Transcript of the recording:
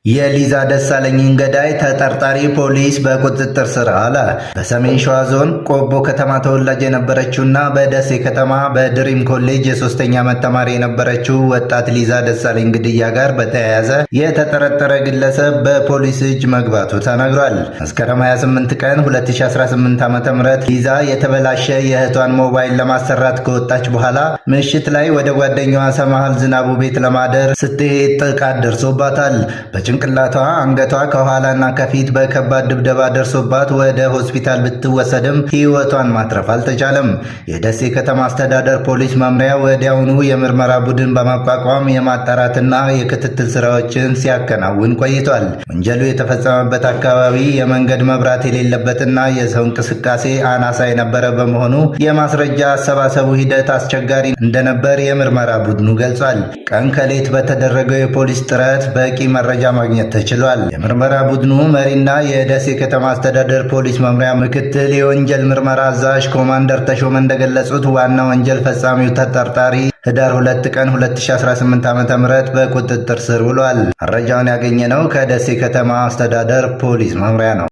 የሊዛ ደሳለኝን ገዳይ ተጠርጣሪ ፖሊስ በቁጥጥር ስር አለ። በሰሜን ሸዋ ዞን ቆቦ ከተማ ተወላጅ የነበረችውና በደሴ ከተማ በድሪም ኮሌጅ የሶስተኛ ዓመት ተማሪ የነበረችው ወጣት ሊዛ ደሳለኝ ግድያ ጋር በተያያዘ የተጠረጠረ ግለሰብ በፖሊስ እጅ መግባቱ ተነግሯል። መስከረም 28 ቀን 2018 ዓ.ም ሊዛ የተበላሸ የእህቷን ሞባይል ለማሰራት ከወጣች በኋላ ምሽት ላይ ወደ ጓደኛዋ ሰማሃል ዝናቡ ቤት ለማደር ስትሄድ ጥቃት ደርሶባታል። በጭንቅላቷ፣ አንገቷ ከኋላና ከፊት በከባድ ድብደባ ደርሶባት ወደ ሆስፒታል ብትወሰድም ሕይወቷን ማትረፍ አልተቻለም። የደሴ ከተማ አስተዳደር ፖሊስ መምሪያ ወዲያውኑ የምርመራ ቡድን በማቋቋም የማጣራትና የክትትል ስራዎችን ሲያከናውን ቆይቷል። ወንጀሉ የተፈጸመበት አካባቢ የመንገድ መብራት የሌለበትና የሰው እንቅስቃሴ አናሳ የነበረ በመሆኑ የማስረጃ አሰባሰቡ ሂደት አስቸጋሪ እንደነበር የምርመራ ቡድኑ ገልጿል። ቀን ከሌት በተደረገው የፖሊስ ጥረት በቂ መረጃ ማግኘት ተችሏል። የምርመራ ቡድኑ መሪና የደሴ ከተማ አስተዳደር ፖሊስ መምሪያ ምክትል የወንጀል ምርመራ አዛዥ ኮማንደር ተሾመ እንደገለጹት ዋና ወንጀል ፈጻሚው ተጠርጣሪ ህዳር 2 ቀን 2018 ዓ.ም በቁጥጥር ስር ውሏል። መረጃውን ያገኘነው ከደሴ ከተማ አስተዳደር ፖሊስ መምሪያ ነው።